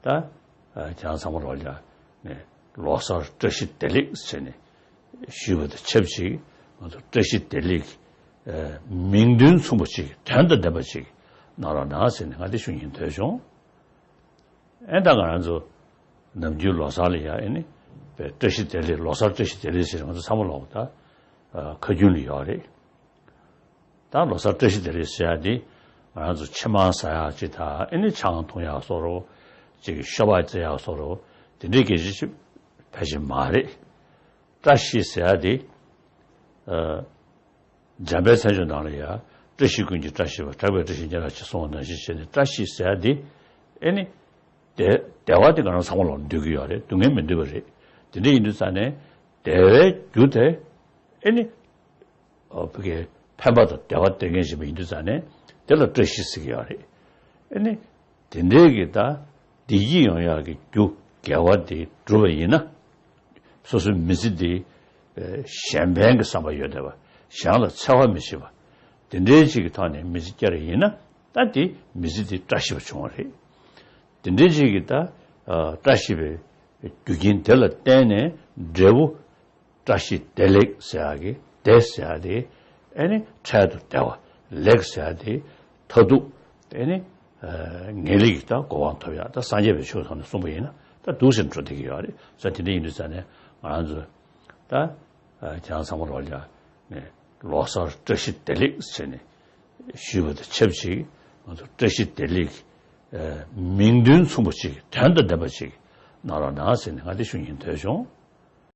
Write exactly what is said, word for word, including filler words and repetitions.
ད་ཁྱེད་རང་ཚང་མ་ལོག་ལ་ནས་ལོ་གསར་བཀྲ་ཤིས་བདེ་ལེགས་ཟེར་ནས་ཞུས་པ་དང་ཆབས་ཅིག་ང་ཚོ་བཀྲ་ཤིས་བདེ་ལེགས་མིང་དོན་མཚུངས་པ་ཅིག་དོན་དང་ལྡན་པ་ཅིག་གནང་རོགས་གནང་ཟེར་ནས་ང་དེ་ཞུ་སྙིང་འདོད་བྱུང་། ཨེ་ད་ང་རང་ཚོ་ནམ་རྒྱུན་ལོ་གསར་ལ་ཡ་ཨེ་ནི་བཀྲ་ཤིས་བདེ་ལེགས་ལོ་གསར་བཀྲ་ཤིས་བདེ་ལེགས་ཟེར་ང་ཚོ་ཚང་མ་ལོག་ད་ཁ་རྒྱུན་ལ་ཡོད་རེད། ད་ལོ་གསར་བཀྲ་ཤིས་བདེ་ལེགས་ཟེར་ཡ་དེ་ང་རང་ཚོ་ཕྱེ་མར་ཟ་ཡག་ཅིག་དང་ཨེ་ནི་ཆང་འཐུང་ཡག་བཟོ་འདྲ་ཅིག་ཤོ་སྦག་རྩེ་ཡག་བཟོ་འདྲ་དེ་འདྲའི་སྐད་ཆ་ཅིག་ཕལ་ཆེར་མ་རེད། བཀྲ་ཤིས་ཟེར་ཡ་དེ་ཨ། འཇམ་དཔལ་མཚན་བརྗོད་ནང་ལ་ཡ་བཀྲ་ཤིས་ཀུན་གྱི་བཀྲ་ཤིས་པ་གྲགས་པའི་བཀྲ་ཤིས་སྙན་གྲགས་ཆེ་གསུངས་པ་ནང་བཞིན་བྱས་ནས་བཀྲ་ཤིས་ཟེར་ཡ་དེ་ཨེ་ནི་བདེ་བདེ་བ་དེ་ང་རང་ཚང་མ་ལོག་འདོད་ཀྱི་ཡོད་རེད། སྡུག་བསྔལ་མི་འདོད་པ་རེད། དེ་འདྲ་ཡིན་དུས་ཙང་ནས་བདེ་བའི་རྒྱུ་དེ་ཨེ་ནི། ཨོ་བོད་སྐད་ཕན་པ་དང་བདེ་བ་སྟེར་མཁན་ཞིག་ཡིན་དུས་ཙང་ནས་དེ་ལ་བཀྲ་ཤིས་ཟེར་གྱི་ཡོད་རེད། ཨེ་ནི། དེ་འདྲའི་གི་ད་བདེ་སྐྱིད་ཡོང་ཡག་གི་རྒྱུ་དགེ་བ་དེ་བསྒྲུབས་པ་ཡིན་ན། སོ་སོའི་མི་ཚེ་འདི་གཞན་ཕན་གྱི་བསམ་པ་ཡོད་བསྡད་པ། གཞན་ལ་འཚེ་བ་མི་བྱེད་པ། དེ་འདྲའི་ཅིག་གི་ཐོག་ནས་མི་ཚེ་བསྐྱལ་བ་ཡིན་ན་ད་དེ་མི་ཚེ་འདི་བཀྲ་ཤིས་པ་བྱུང་བ་རེད། དེ་འདྲའི་ཅིག་གི་ད་བཀྲ་ཤིས་པའི་རྒྱུ་རྐྱེན་དེ་ལ་བརྟེན་ནས་འབྲས་བུ་བཀྲ་ཤིས་བདེ་ལེགས་ཟེར་ཡག་གི་བདེ་ཟེར་ཡག་དེ་ཨེ་ནི་འཕྲལ་དུ་བདེ་བ། ལེགས་ཟེར་ཡག་དེ་མཐར་ཐུག་ཨེ་ནི་ངེས་ལེགས་ཀྱི་ད་གོ་འཕང་ཐོབ་ཡག་ད་སངས་རྒྱས་པའི་ཆོས་ཐོག་ནས་གསུངས་པ་ཡིན་ན་ད་འདུག་སེ་འགྲོ་བསྡད་ཀྱི་ཡོད་རེད། ས་དེ་འདྲ་ཡིན་དུས་ཙང་ནས་ང་རང་ཚོ་ད་ཁྱེད་རང་ཚང་མ་ལོག་ལ་ནས་ལོ་གསར་བཀྲ་ཤིས་བདེ་ལེགས་ཟེར་ནས་ཞུས་པ་དང་ཆབས་ཅིག་ང་ཚོ་བཀྲ་ཤིས་བདེ་ལེགས་མིང་དོན་མཚུངས་པ་ཅིག་དོན་དང་ལྡན་པ་ཅིག་གནང་རོགས་གནང་ཟེར་ནས་ང་དེ་ཞུ་སྙིང་འདོད་བྱུང་།